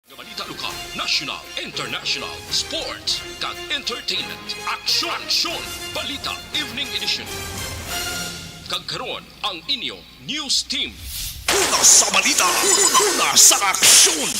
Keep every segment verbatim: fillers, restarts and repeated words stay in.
Balita lokal, national, international, sports, kag entertainment. Aksyon! Aksyon! Balita Evening Edition. Kag karon, ang inyo news team. Una sa balita, una sa aksyon.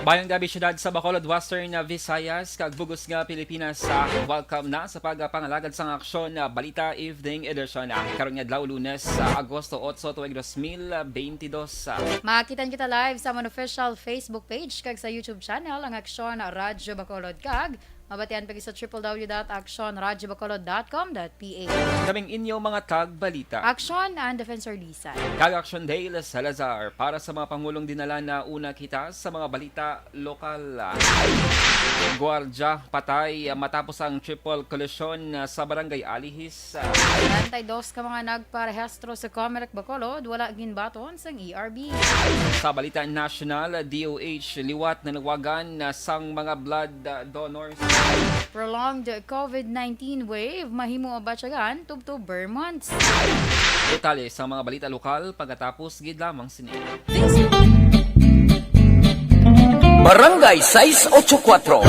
Mayong gabi, siyudad sa Bacolod, Western Visayas, kag bug-os nga Pilipinas. Ah, welcome na sa pagpangalagad sang aksyon, ah, Balita Evening Edition. Ah, karon nga adlaw, Lunes, ah, Agosto otso, tuig dos mil bentidós. Ah, Makita kita live sa amon official Facebook page kag sa YouTube channel, ang Aksyon Radyo Bacolod, kag mabatian pa gid sa triple W dot aksyon radyo bacolod dot com dot P H. Kaming inyo mga tagbalita. Aksyon and Defensor Lisan. Kag Aksyon Dale Salazar. Para sa mga pangulong dinala, nauna kita sa mga balita lokal. Gwardiya patay matapos ang triple collision sa Barangay Alihis. Treinta y dos ka mga nagparehistro sa Comelec Bacolod wala ginbaton sang E R B. Sa balita nasyonal, D O H liwat nanawagan sang mga blood donors. Prolonged COVID nineteen wave mahimo batyagan tubtob ber months. Detalye sa mga balita lokal pagkatapos gid lamang sini. Barangay sais otso kuwatro.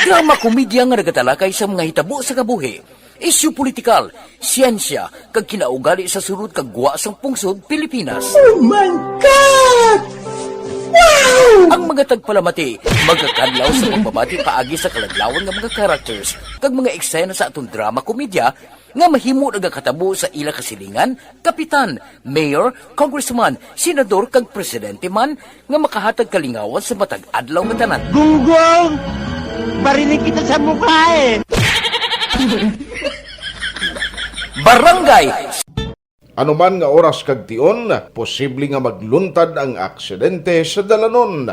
Drama komedya nga nagatalakay sa mga hitabo sa kabuhi, isyu politikal, siyensya, kag kinaugali sa sulod kag gwa sang pungsod Pilipinas. Oh my God! Wow! Ang mga tagpalamati magakadlaw sa pagbabati paagi sa kaladlawan nga mga characters kag mga eksena sa aton drama komedya nga mahimo nagakatabo sa ila kasilingan, kapitan, mayor, congressman, senador, kag presidente man nga makahatag kalingawan sa matag adlaw nga tanan. Gunggong! Barinig kita sa mukha eh! Barangay! Anuman nga oras kag tion, posible nga magluntad ang aksidente sa dalanon.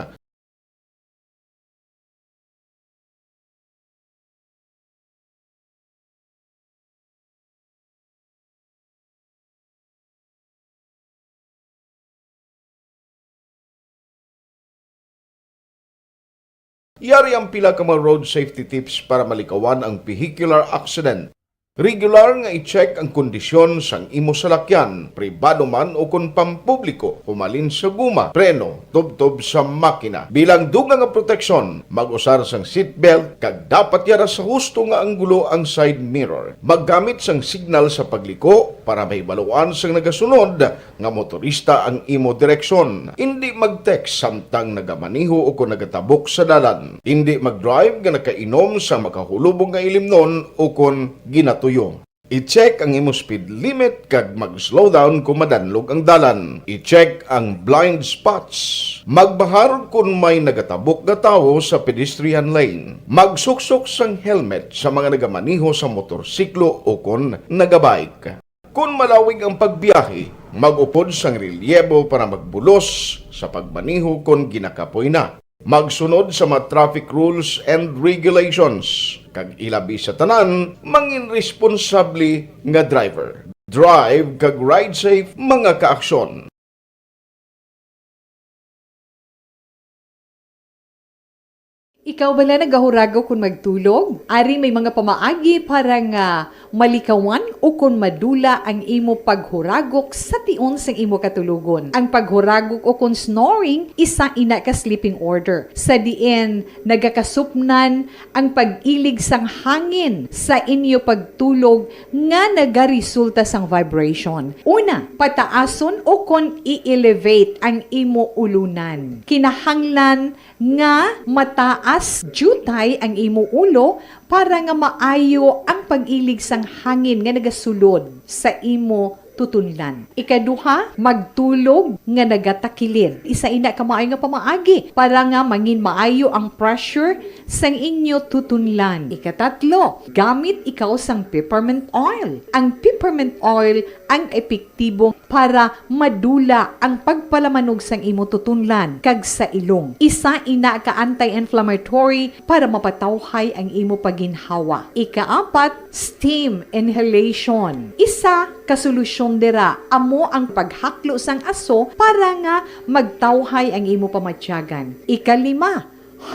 Yari ang pila ka mga road safety tips para malikawan ang vehicular accident. Regular nga i-check ang kondisyon sang imo salakyan, pribado man o kon pampubliko, humalin sa guma, preno, tubtob sa makina. Bilang dugang nga proteksyon, mag-usar sang seatbelt kag dapat yara sa husto nga anggulo ang side mirror. Maggamit sang signal sa pagliko para mahibaluan sang nagasunod nga motorista ang imo direksyon. Indi mag-text samtang nagamaneho o kon nagatabok sa dalan. Indi mag-drive nga nakainom sa makahulubong nga ilimnon o kon ginatuyo. I-check ang imo speed limit kag mag-slow down kon madanlog ang dalan. I-check ang blind spots. Magbahar kon may nagatabok nga tawo sa pedestrian lane. Magsuksok sang helmet sa mga nagamaneho sa motorsiklo o kon nagabike. Kon malawig ang pagbiyahe, mag-upod sang relyebo para magbulos sa pagmaneho kon ginakapoy na. Magsunod sa mga traffic rules and regulations, kag ilabi sa tanan, mangin responsable nga driver. Drive kag ride safe, mga kaaksyon. Ikaw bala nagahuragok kon magtulog? Ari may mga pamaagi para nga malikawan ukon madula ang imo paghuragok sa tion sang imo katulogon. Ang paghuragok ukon snoring, isa ina ka sleeping order, sa diin nagakasupnan ang pag-ilig sang hangin sa inyo pagtulog nga nagaresulta sang vibration. Una, pataason ukon i-elevate ang imo ulunan. Kinahanglan nga mataas diutay ang imo ulo para nga maayo ang pag-ilig sang hangin nga nagasulod sa imo tutunlan. Ikaduha, magtulog nga nagatakilid. Isa ina ka maayo nga pamaagi para nga mangin maayo ang pressure sang inyo tutunlan. Ikatatlo, gamit ikaw sang peppermint oil. Ang peppermint oil ang epektibo para madula ang pagpalamanog sang imo tutunlan kag sa ilong. Isa ina ka anti-inflammatory para mapatawhay ang imo pagginhawa. Ikaapat, steam inhalation. Isa ka solusyon dira amo ang paghaklo sang aso para nga magtawhay ang imo pamatyagan. Ikalima,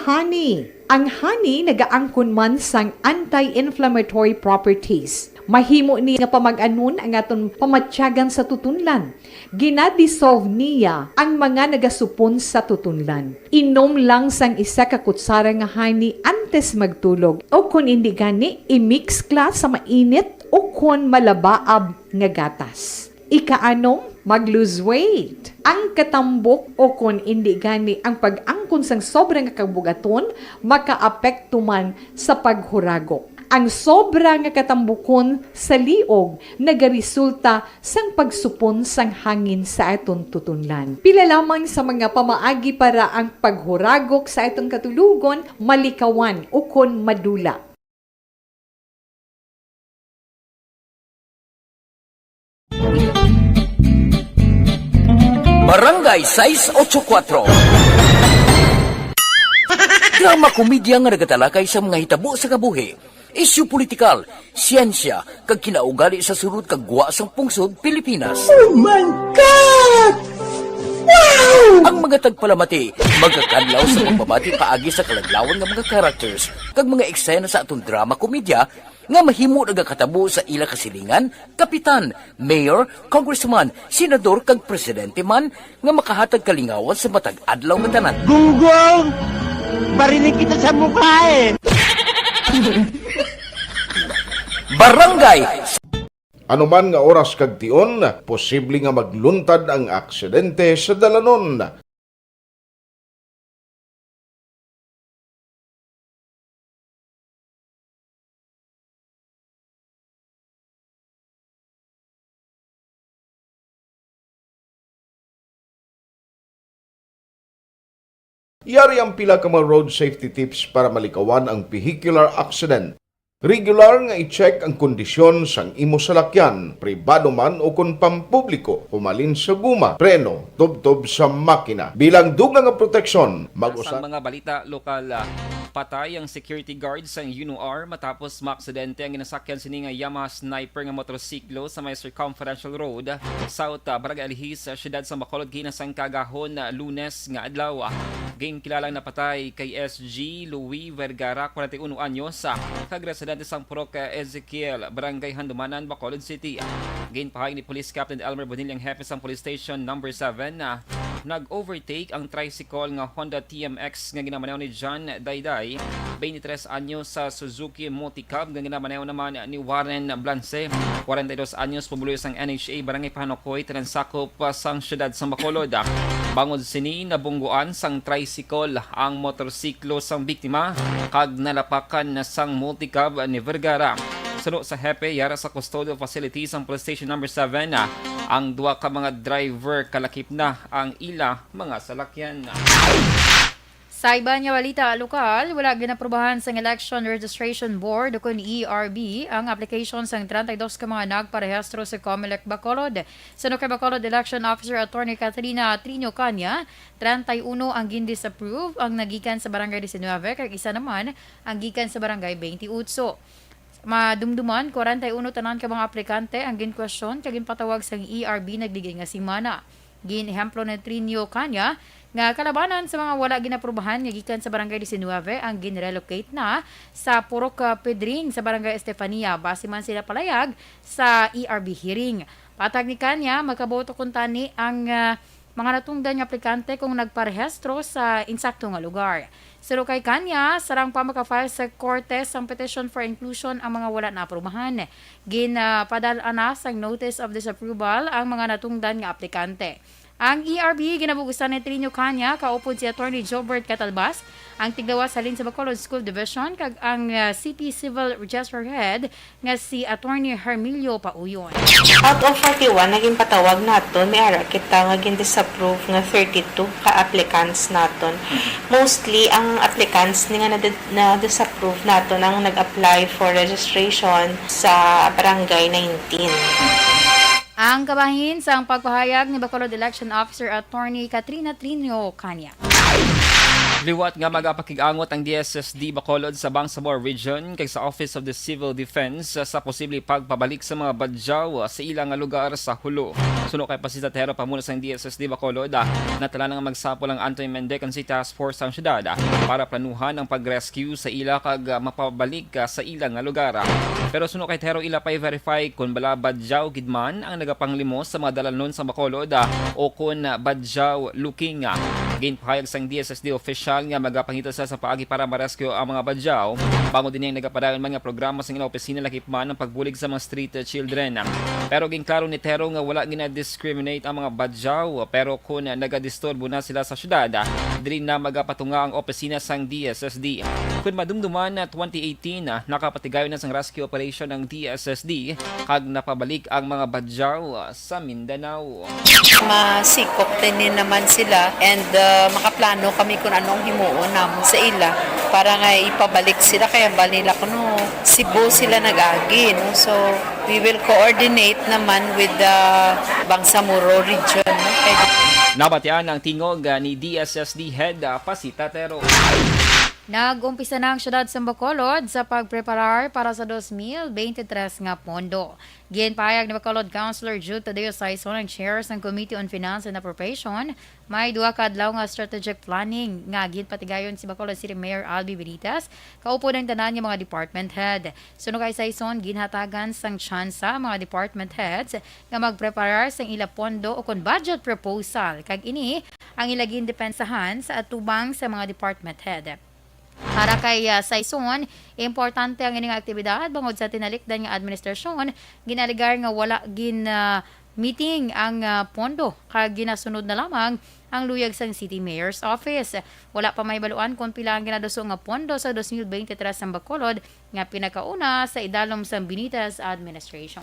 honey. Ang honey nagaangkon man sang anti-inflammatory properties. Mahimo ni nga pamag-anon ang aton pamatyagan sa tutunlan. Gina-dissolve niya ang mga nagasupon sa tutunlan. Inom lang sang isa ka kutsara nga honey antes magtulog, o kon indi gani, i-mix kla sa mainit o kon malabaab nga gatas. Ikaanom, mag-lose weight. Ang katambok o kon indi gani ang pag-angkon sang sobra nga kabug-aton makaapekto man sa paghuragok. Ang sobra nga katambukon sa liog nagaresulta sang pagsupon sang hangin sa aton tutunlan. Pila lamang sa mga pamaagi para ang paghuragok sa aton katulogon malikawan ukon madula. Barangay sais otso kuwatro. Drama komedya nga nagatalakay sa mga hitabo sa kabuhi, isyu politikal, siyensya, kag kinaugali sa sulod kag gwa sang pungsod Pilipinas. Oh my God! Wow! Ang mga tagpalamati magakadlaw sa pagpamati paagi sa kaladlawan nga mga characters kag mga eksena sa aton drama komedya nga mahimo nagakatabo sa ila kasilingan, kapitan, mayor, congressman, senador, kag presidente man nga makahatag kalingawan sa matag adlaw nga tanan. Gunggong! Bariling kita sa mukha eh! Barangay Ano man nga oras kag tion, posible nga magluntad ang aksidente sa dalanon. Yari ang pila ka mga road safety tips para malikawan ang vehicular accident. Regular nga i-check ang kondisyon sang imo salakyan, pribado man o kon pampubliko, humalin sa guma, preno, tubtob sa makina. Bilang dugang nga proteksyon, mag-usa. Sa mga balita lokal, ah, patay ang security guard sang UNOR matapos maaksidente ang ginasakyan sini nga Yamaha Sniper nga motorsiklo sa may Circumferential Road, South, ah, Barangay Alihis, sa siyudad sa Bacolod, ginasang kagahon, ah, Lunes nga adlaw. Ginkilalang napatay kay S G Louis Vergara, kwarenta y uno anyos, ah, kag residente sang Purok, ah, Ezekiel, Barangay Handumanan, Bacolod City. Ginpahayag ni Police Captain Elmer Bonilla, ang hepe sang Police Station Number seven, na nag-overtake ang tricycle nga Honda T M X nga ginamaneho ni John Dayday, twenty-three anyos, sa Suzuki Multicab nga ginamaneho naman ni Warren Blance, kwarenta y dos anyos, pumuluyo sang N H A, Barangay Pahanukoy, tanan sakop, ah, sang siyudad sang Bacolod. Bangod sini, nabungguan sang tricycle ang motorsiklo sang biktima kag nalapakan na sang multicab ni Vergara. Suno sa hepe, yara sa custodial facility sang Police Station Number seven, ah, ang duha ka mga driver, kalakip na ang ila mga salakyan. Sa iban nga balita lokal, wala ginaprubahan sang Election Registration Board, o kon E R B, ang application sang treinta y dos ka mga nagparehistro sa Comelec Bacolod. Suno kay Bacolod Election Officer Attorney Katrina Trinio Caña, treinta y uno ang gin-disapprove, ang nagikan sa Barangay diecinueve, kag isa naman ang gikan sa Barangay twenty-eight. Madumduman, kwarenta y uno tanan ka mga aplikante ang ginkwestiyon kag ginpatawag sang E R B nagligay nga semana. Gin-ehemplo ni Trinio Caña nga kalabanan sa mga wala ginaprubahan nga gikan sa Barangay diecinueve ang gin-relocate na sa Purok, ah, Pedring sa Barangay Estefania, base man sila palayag sa E R B hearing. Patag ni Caña, magkaboto kuntani ang, ah, mga natungdan nga aplikante kung nagparehistro sa insakto nga lugar. Suno kay Caña, sarang pa maka-file sa korte sang petition for inclusion ang mga wala naaprubahan. Ginpadal-an na sang notice of disapproval ang mga natungdan nga aplikante. Ang E R B ginabug-usan ni Trinio Caña, kaupod si Attorney Jobert Catalbas, ang tiglawas halin sa Bacolod School Division, kag ang, ah, City Civil Registrar Head nga si Attorney Hermilio Pauyon. Out of forty-one nga ginpatawag naton, may ara kita nga gin-disapprove nga thirty-two ka applicants naton. Mostly, ang applicants ni nga nadi-, na-disapprove naton ang nag-apply for registration sa Barangay nineteen. Ang kabahin sang pagpahayag ni Bacolod Election Officer Attorney Katrina Trinio Caña. Liwat nga magapakig-angot ang D S S D Bacolod sa Bangsamoro Region kag sa Office of the Civil Defense sa posible pagpabalik sa mga badyaw sa ila nga lugar sa Jolo. Suno kay Pasita Tero, pamuno sang D S S D Bacolod, ah, natala nga magsapol ang Antoy Mendeconsi Task Force sang syudad, ah, para planuhan ang pag-rescue sa ila kag, ah, mapabalik, ah, sa ila nga lugar. Pero suno kay Tero, ila pa'y verify kon bala badyaw gid man ang nagapanglimos sa mga dalanhon sa Bacolod, ah, o kon badyaw looking. Ginpahayag sang D S S D official nga magapangita sila sa paagi para ma-rescue ang mga badyaw. Bangod ini, ang nagapadayon man nga programa sa ila opisina lakip man ang pagbulig sa mga street children. Pero ginklaro ni Tero nga wala gina-discriminate ang mga badyaw, pero kon nagadisturbo na sila sa syudad, diri na magapatunga ang opisina sang D S S D. Kon madumduman, twenty eighteen, nakapatigayon na sang rescue operation ang D S S D kag napabalik ang mga badyaw sa Mindanao. Masikop din naman sila and, uh, makaplano kami kung anong himuon namin sa ila para nga ipabalik sila. Kaya bali nila kuno Cebu sila nag-agi, no? So, we will coordinate naman with the Bangsamoro region, no? Kaya Nabatian ang tingog, ah, ni D S S D Head, ah, Pasita Tero. Nag-umpisa na ang siyudad sa Bacolod sa pagpreparar para sa dos mil bente tres nga pondo. Ginpahayag ni Bacolod Councilor Jude Tadeo Saison, ang chair sang Committee on Finance and Appropriation, may duha ka adlaw nga strategic planning nga ginpatigayon si Bacolod City Mayor Albi Benitez, kaupod ang tanan nga mga department head. Suno kay Saison, ginhatagan sang tsansa ang mga department heads nga magpreparar sang ila pondo o kon budget proposal, kag ini ang ila gindepensahan sa atubang sa mga department head. Para kay, ah, Saison, importante ang ini nga aktibidad bangod sa tinalikdan nga administrasyon, ginalegar nga wala gin, ah, meeting ang, ah, pondo kag ginasunod na lamang ang luyag sang City Mayor's Office. Wala pa mahibaluan kon pila ang ginaduso nga pondo sa dos mil bente tres sang Bacolod nga pinakauna sa idalom sang Benitez administration.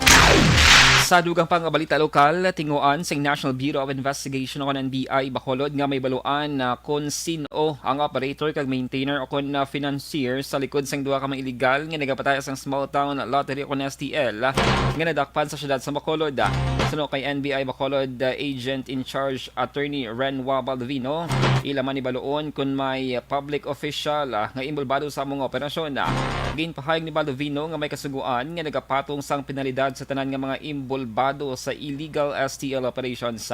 Sa dugang pa nga balita lokal, tinguhaan sang National Bureau of Investigation o N B I Bacolod nga mahibaluan na kon sin-o ang operator kag maintainer o kon, ah, financier sa likod sang duha ka mga illegal nga nagapatay sang small town lottery o kon S T L nga nadakpan sa siyudad sa Bacolod. Suno kay N B I Bacolod, ah, Agent in Charge Attorney Renwa Baldovino, ila man hibaluon kon may public official, ah, nga inbolbado sa amo nga operasyon. Ginpahayag ni Baldovino nga may kasugoan nga nagapatong sang penalidad sa tanan nga mga inbolbado sa illegal S T L operations.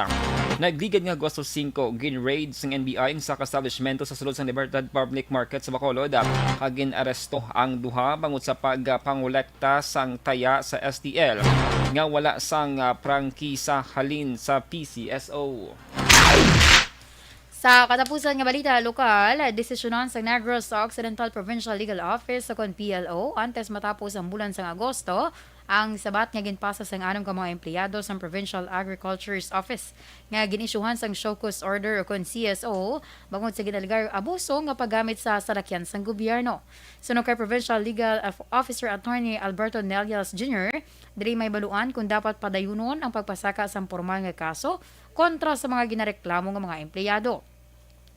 Nagligad nga Agosto singko, gin-raid sang N B I ang isa ka establishmento sa sulod sang Libertad Public Market sa Bacolod, ah, kag gin-aresto ang duha bangod sa pagpangolekta sang taya sa S T L nga wala sang, ah, prangkisa halin sa P C S O. Sa katapusan nga balita lokal, desisyonan sa Negros Occidental Provincial Legal Office o kon P L O antes matapos ang bulan sang Agosto ang sabat nga ginpasa sang anom ka mga empleyado sang Provincial Agriculture's Office nga gin-isyuhan sang show cause order o kon C S O bangod sa ginalegar abuso nga paggamit sa salakyan sang gobyerno. Suno kay Provincial Legal Of-, Officer Attorney Alberto Nelias Junior, diri mahibaluan kung dapat padayunon ang pagpasaka sang pormal nga kaso kontra sa mga ginareklamo nga mga empleyado.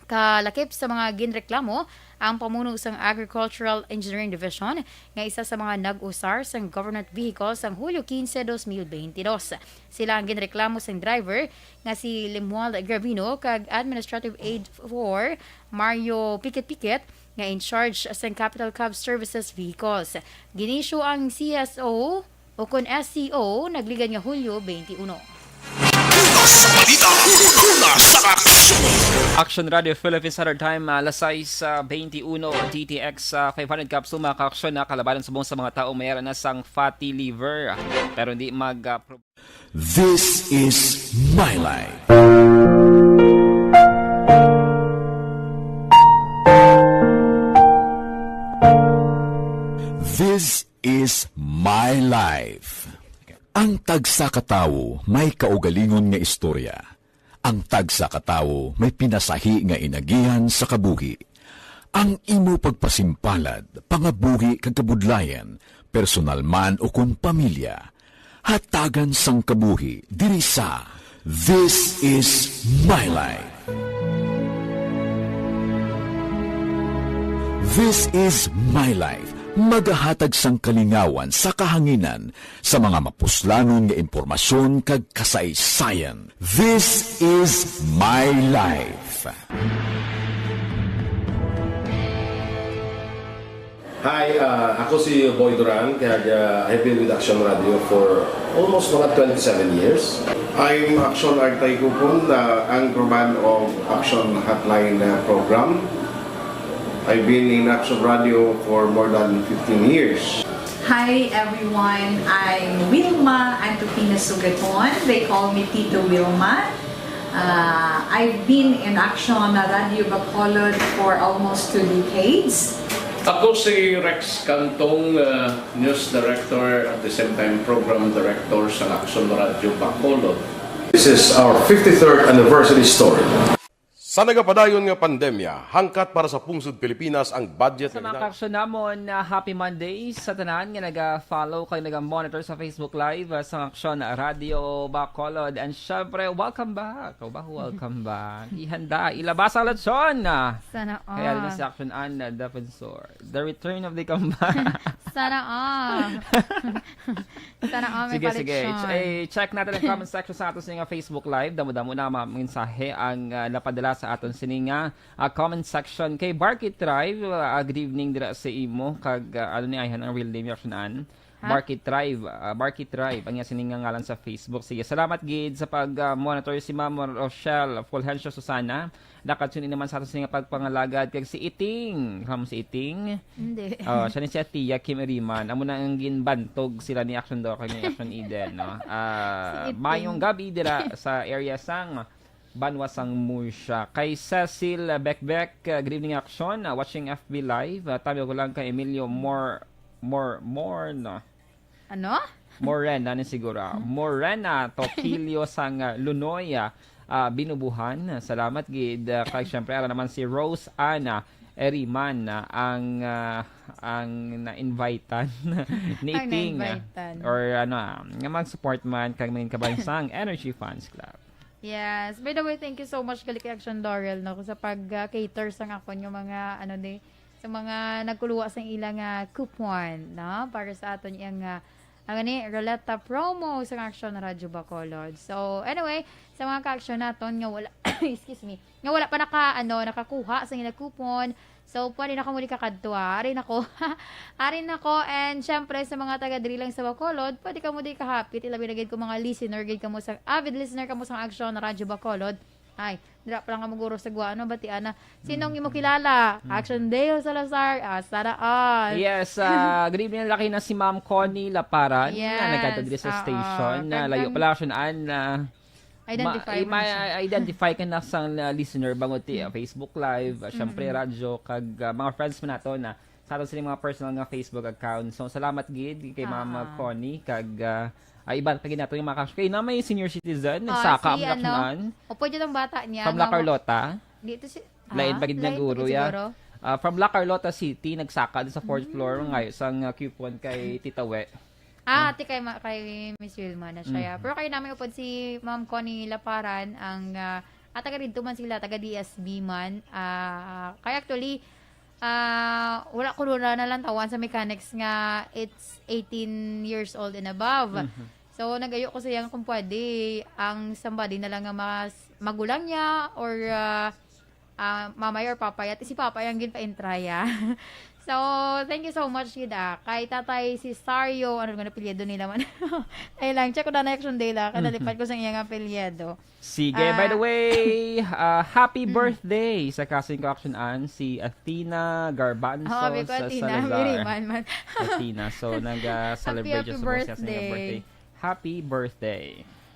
Kalakip sa mga ginreklamo ang pamuno sang Agricultural Engineering Division nga isa sa mga nag-usar sang government vehicle sang Hulyo quince, dos mil bente dos. Sila ang ginreklamo sang driver nga si Lemuel Gravino kag Administrative Aide four Mario Pikit-Pikit nga in charge sang Capital Cab Services vehicles. Ginisyu ang C S O o kon S C O, nagligad nga Hulyo twenty-one. Una sa balita, una sa aksyon. Action Radio Philippines Standard Time, ah, alas sais, ah, twenty-one, D T X, ah, five hundred capsule, mga kaaksyon, na kalabanan subong sa mga tao may ara na sang fatty liver. Pero hindi mag, ah, pro- This is my life. This is my life. Ang tagsa ka tawo may kaugalingon nga istorya. Ang tagsa ka tawo may pinasahi nga inagihan sa kabuhi. Ang imo pagpasimpalad, pangabuhi kag kabudlayan, personal man o kon pamilya, hatagan sang kabuhi diri sa This is My Life. This is My Life, magahatag sang kalingawan sa kahanginan sa mga mapuslanon nga impormasyon kag kasaysayan. This is My Life. Hi, uh, ako si Boy Duran, kag uh, I've been with Action Radio for almost mga twenty-seven years. I'm Action Artay Kupon, uh, anchorman of Action Hotline uh, program. I've been in Action Radio for more than fifteen years. Hi everyone, I'm Wilma Antopina Sugaton. They call me Tito Wilma. Uh, I've been in Action Radio Bacolod for almost two decades. Ako si Rex Cantong, uh, news director at the same time program director sa Action Radio Bacolod. This is our fifty-third anniversary story. Sa nagapadayon nga pandemya, hangkat para sa pungsod Pilipinas ang budget Sa nga mga ginag- kaaksyon namon, uh, happy Monday sa tanan nga naga-follow kag naga-monitor sa Facebook Live uh, sa Action Radio Bacolod. And syempre, welcome back. O ba, welcome back. Ihanda, ilabas ang lechon. Uh, Sana all. Kaya rin si Action Ann uh, Defensor. The return of the kamba. Sana all. Sana all may Sige, sige. palitson. Eh, check natin ang comment section sa aton sa nga Facebook Live. Damo-damo na mga mensahe ang ah, napadala sa aton sini nga ah, comment section. Kay Barky Tribe, ah, good evening dira sa imo. Kag ah, ano ni ayhan ang real name, Action Ann? Ha? Barky Tribe, ah, Barky Tribe, ang iya sini nga ngalan sa Facebook. Sige, salamat gid sa pag ah, monitor si Ma'am Rochelle Fulgencio Susana. Nakatune in naman sa aton sini nga pagpangalagad kag si Iting. Kamu si Iting? Hindi. Oh, siya ni si Tia Kim Eriman. Amo na ang ginbantog sila ni Action Doc kag ni Action Eden, no? Ah, Si Iting. Mayong gabi dira sa area sang Banwa sang Murcia. Kay Cecil Bekbek, uh, good evening Action. Uh, watching F B Live. Uh, tabi ko lang kay Emilio Mor Mor Mor no. Ano? Morena ni siguro. Morena Tokilio sang uh, Lunoy, uh, uh, Binubuhan. Salamat gid. Uh, kay syempre ara naman si Rose Anna Eriman uh, ang uh, ang na-invitan ni Ang Iting uh, na-invitan. or ano ah, nga mag-support man kag mangin kabahin sang Energy Fans Club. Yes. By the way, thank you so much gali kay Action Laurel no sa pag-cater sa akon nga mga ano ni sa mga nagkuluwa sa ila nga coupon no para sa aton yang uh, ang ni Roleta promo sa Action Radio Bacolod. So, anyway, sa mga ka-action naton nga wala excuse me, nga wala pa naka ano nakakuha sa ila coupon, so pwede na kamo di kakadto ah. Ari na ko. Ari na ko and syempre sa mga taga diri lang sa Bacolod, pwede kamo di kahapit ilabi na gid ko mga listener gid kamo sa avid listener kamo sa Action Radio Bacolod. Ay, dira pa lang kamo guro sa Guano, bati ana. Sinong imo kilala? Action Dale Salazar, ah, sana all. Yes, uh, good evening laki na si Ma'am Connie Laparan Yes, na nagkadto diri sa oo, station. Na kag layo ang- pala siya an na Identify ma- mo na siya. ma-identify ka na sa uh, listener bang uti uh, Facebook Live, uh, syempre radyo kag uh, mga friends mo nato na sa aton sila mga personal nga Facebook account. So salamat gid kay Ma'am Ah. Connie kag uh, ay iban pa gid nato yung mga kay na may senior citizen Ah, nagsaka si ang ano, laknan Upo dyan ang bata niya. from La nga- Carlota. Dito si Lain ah, pa gid niya lain guro pa gid ya. siguro. Uh, from La Carlota City nagsaka din sa fourth floor nga isang uh, coupon kay Tita We. Ah, ati kay, ma- kay Miss Wilma na siya. Mhm. Pero kayo namin upod si Ma'am Connie Laparan, ang ah, ah, taga dito man sila, taga D S B man. Ah, kaya actually, ah, wala ko na nalantawan sa mechanics nga it's eighteen years old and above. Mhm. So, nagayo ko sa iya kung pwede ang somebody na lang nga mas magulang niya or ah, ah, mamay or papay. At si papay ang ginpa-intraya. So, thank you so much gid ah. Kay Tatay Cesario, ano nga apelyido nila man? Ay lang, check ko na na action day la. Kay Mhm. nalipat ko sa iya nga apelyido. Sige, by the Ah. way, uh, happy Mm. birthday sa cousin ko Action Ann, si Athena Garbanzo Oh, happy ko, sa Athena. Salazar. Very man man. Athena. So, nag-celebrate Happy, siya sa happy mga siyang birthday. birthday. Happy birthday.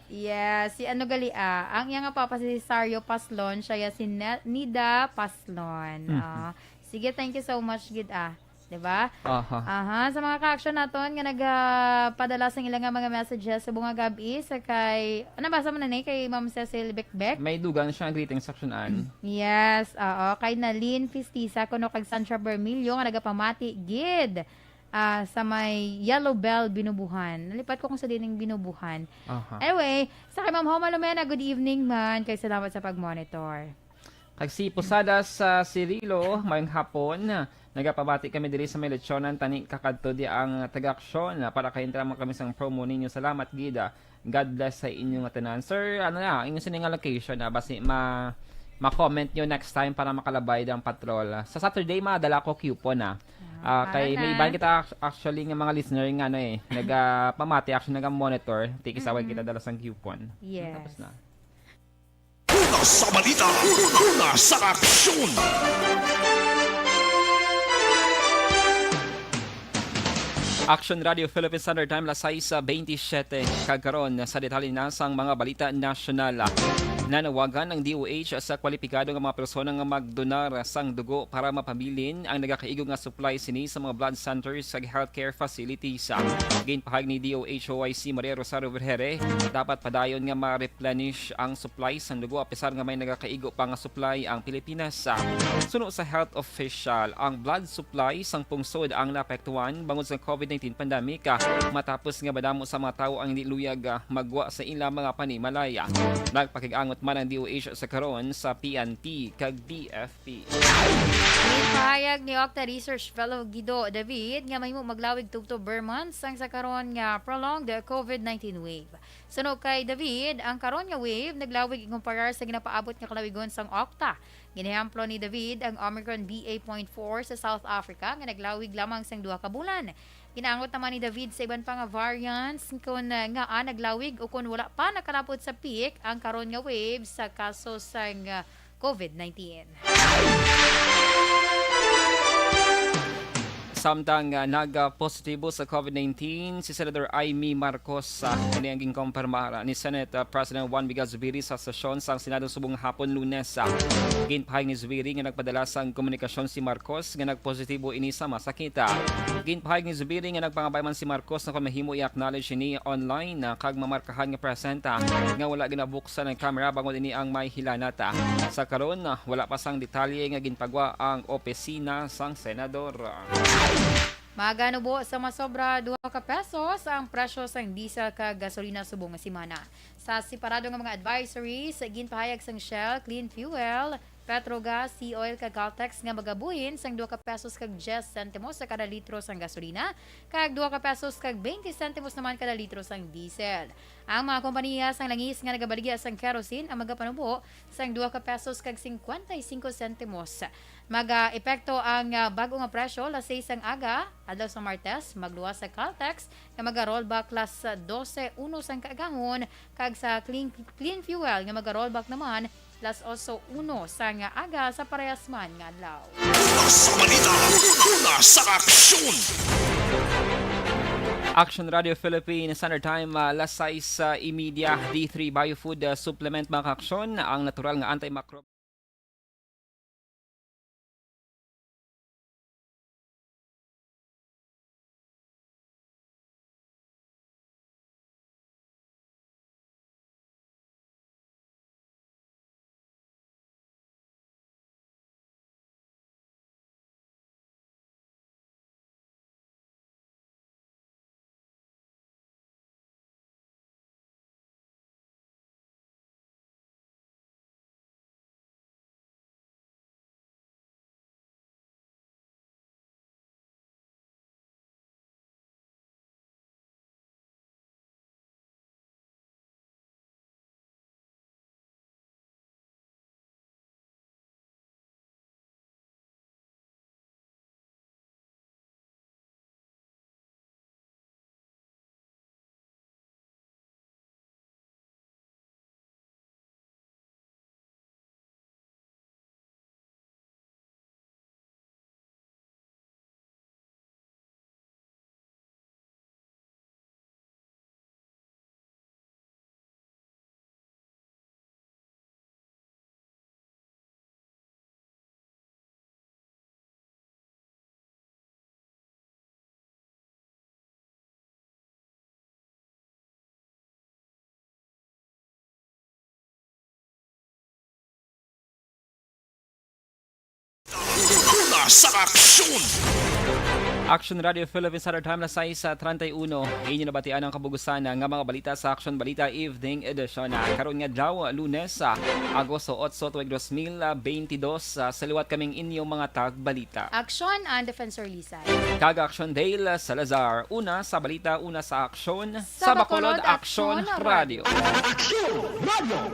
Yes, si ano gali ah. Ang iya nga papa si Cesario Paslon, siya ya si Ne- Nida Paslon. Mhm. Ah, sige, thank you so much gid ah. 'Di ba? Aha. Aha, sa mga ka-action naton nga nagapadala sang ila nga mga messages sa bunga gabi sa kay ano ba sa man ni kay Ma'am Cecil Bekbek? May dugang siya ang greeting section an. Yes, oo. Kay Nalin Fistisa kuno kag Sandra Bermilio nga nagapamati gid ah, sa may Yellow Bell Binubuhan. Nalipat ko kung sa dining Binubuhan. Aha. Anyway, sa kay Ma'am Homa Lumena, good evening man. Kay salamat sa pag-monitor. Kag si Posadas sa Cirilo, mayong hapon. Nagapabati kami diri sa may lechonan tani kakadto di ang taga-aksyon para kaintra mo kami sang promo ninyo. Salamat gid. God bless sa inyo nga tanan. Sir, ano na, inyo sini nga location na basi ma ma-comment nyo next time para makalabay ang patrol. Sa Saturday madala ko coupon na. Ah, kay may iban kita act-, actually nga mga listener nga ano eh, nagapamati, actually naga-monitor, tikisaway Mm-mm. kita dala sang coupon. Yes. Tapos na. Una sa balita, una sa aksyon. Action Radio Philippine Standard Time, las sais bentisiete. Kag karon, sa detalye na sang mga balita nasyonal. Nanawagan ang D O H sa kwalipikado nga mga persona nga magdonar sang dugo para mapabilin ang nagakaigo nga supply sini sa mga blood centers kag healthcare facilities. Ginpahayag ni D O H O I C Maria Rosario Vergere, dapat padayon nga ma-replenish ang supply sang dugo apisar nga may nagakaigo pa nga supply ang Pilipinas. Suno sa health official, ang blood supply sang pungsod ang naapektuhan bangod sa covid nineteen pandemic, matapos nga madamo sa mga tawo ang hindi luyag, ah, maggwa sa ila mga panimalay. Nagpakig-angot man ang D O H sa karon sa P N P kag D F P. Ginpahayag ni Octa Research Fellow Guido David nga mahimo maglawig tubtob ber months ang sa karon nga prolonged covid nineteen wave. Suno kay David, ang karon nga wave naglawig ikumparar sa ginapaabot nga kalawigon sang Octa. Ginehemplo ni David ang Omicron B A point four sa South Africa nga naglawig lamang sang duha ka bulan. Ginaangot naman ni David sa iban pa nga variants kon, ah, ngaa naglawig o kon wala pa nakalapot sa peak ang karon nga wave sa kaso sang, ah, covid nineteen. Samtang, ah, nag-positibo sa covid nineteen si Senador Imee Marcos, ah, ini ang ginkumpirmar ni Senate, ah, President Juan Miguel Zubiri sa sesyon sang Senado subong hapon Lunes. Ah, ginpahayag ni Zubiri nga nagpadala sang komunikasyon si Marcos nga nagpositibo ini sa masakit. Ah, ginpahayag ni Zubiri nga nagpangabay man si Marcos na kon mahimo i-acknowledge ini online, ah, kag mamarkahan nga present, ah, nga wala ginabuksan ang kamera bangod ini ang may hilanat. Ah, sa karon, ah, wala pa sang detalye nga ginpagwa ang opisina sang senador. Maganubo sa masobra duha ka pesos ang presyo sang diesel kag gasolina subong nga semana. Sa separado nga mga advisories, ginpahayag sang Shell Clean Fuel, Petrogas, Sea Oil kag Caltex nga magabuhin sang duha ka pesos kag diyes sentimos sa kada litro sang gasolina, kag duha ka pesos kag twenty sentimos naman kada litro sang diesel. Ang mga kompanya sang langis nga nagabaligya sang kerosene ang magapanubo sang duha ka pesos kag cincuenta y cinco sentimos. Mag-epekto ang, ah, bag-o nga presyo las seis sang aga, adlaw sa Martes, magluwas sa Caltex nga maga-rollback las doce uno sang kaagahon, kag sa Clean, Clean Fuel nga maga-rollback naman las oso uno sang aga sa parehas man nga adlaw. Una sa balita, una sa aksyon. Action Radio Philippines, Standard Time, ah, las sais, ah, y media, D three Biofood, ah, Supplement, mga kaaksyon, ang natural nga anti-macro- Una sa aksyon. Action Radio Philippines, Standard Time, las sais treinta y uno. Inyo nabatian ang kabugusan nga mga balita sa Action Balita Evening Edition. Karon nga adlaw, Lunes, Agosto otso, tuig dos mil bentidós. Sa liwat kaming inyong mga tagbalita. Action and Defensor Lisay. Kag Action Dale Salazar. Una sa balita, una sa aksyon. Sa Bacolod, Action Radio. Action Radio.